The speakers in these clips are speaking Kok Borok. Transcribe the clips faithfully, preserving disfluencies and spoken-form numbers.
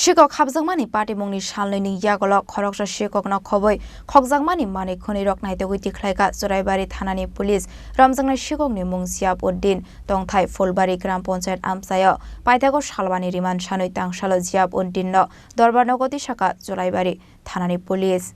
Sikok habjakmani patimungni salnwini yagulo khoroksa sikokno khobwi khokjakmani manwi khwnwirok naitugwi tikhlaikha Churaibari thanani police. Romjaknai sikokni mung Ziab Uddin, tongthai Phulbari Gram Panchayat amchaio. Paithago salwani riman sanwi tangsalo Ziab Uddinno dorbar nogo tisakha Churaibari thanani police.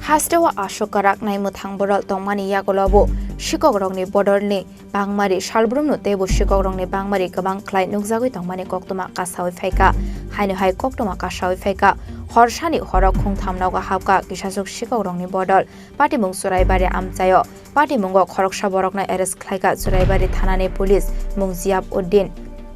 Hasteo aswk kwrak nai mwthang borok tongmani yagulo bo sikokrokni bodolni bangmari salbrumno teibo sikokrokni bangmari kwbang khlai nukjagwi tongmani koktwma kasawi phaikha. Haino hai koktwma kasawi phaikha, horsani horo khungtham nogo hapkha kisaswk sikokrokni bodol. Patimung Churaibari amchaio. Patimungo khoroksa borokno arrest khlaikha Churaibari thanani police, mung Ziab Uddin,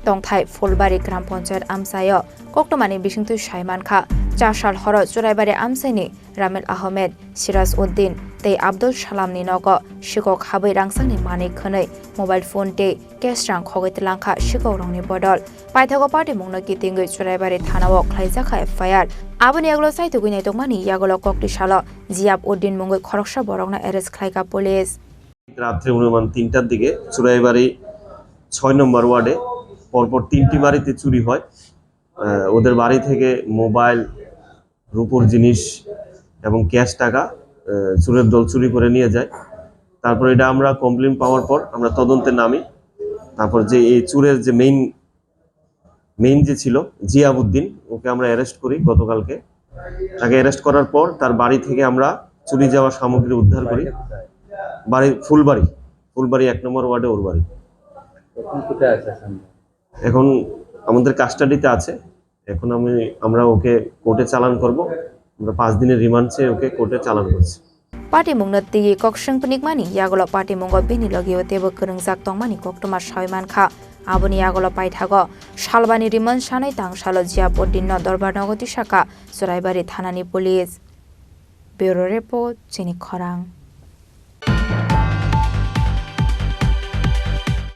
tongthai Phulbari Gram Panchayat amchaio. Koktwmani bisingtwi sai mankha, chasal horo Churaibari amchaini Ramil Ahmed, Siraj Uddin tei Abdul Salamni nogo sikok habwi rangchakni manwi khwnwi mobile phone tei cash rang khogwi tlangkha sikokrokni bodol. Paithago patimungno kitingwi Churaibari thanao khlaijakha F I R. Aboni yagulo chaitugwi naitokmani yagulo kokti salo Ziab Uddin mungwi khoroksa borokno arrest khlaikha police. রাত্রে অনুমান তিনটার দিকে চুরাইবাড়ি ছয় নম্বর ওয়ার্ডে পরপর তিনটি বাড়িতে চুরি হয়। আহ, ওদের বাড়ি থেকে মোবাইল, রূপোর জিনিস এবং ক্যাশ টাকা, আহ, চোরের দল চুরি করে নিয়ে যায়। তারপর এটা আমরা কমপ্লেন পাওয়ার পর আমরা তদন্তে নামি। তারপর যে এই চোরের যে মেইন, মেইন যে ছিল জিয়াবুদ্দিন, ওকে আমরা অ্যারেস্ট করি গতকালকে। তাকে অ্যারেস্ট করার পর তার বাড়ি থেকে আমরা চুরি যাওয়া সামগ্রী উদ্ধার করি। বাড়ি ফুলবাড়ি, ফুলবাড়ি এক নম্বর ওয়ার্ডে ওর বাড়ি। এখন কোথায় আছে এখন? এখন আমাদের কাস্টাডিতে আছে। এখন আমি, আমরা ওকে কোর্টে চালান করব। আমরা পাঁচ দিনের রিমান্ড চেয়ে ওকে কোর্টে চালান করছি। Patimungno twiwi kok swng pnikmani yagulo patimungo bini logio teibo kwrwngjak tongmani koktwma sawi mankha. Aboni yagulo paithago salbani riman sanwi tangsalo Ziab Uddinno dorbar nogo tisakha Churaibari thanani police. Bureau Report, Chini Khorang.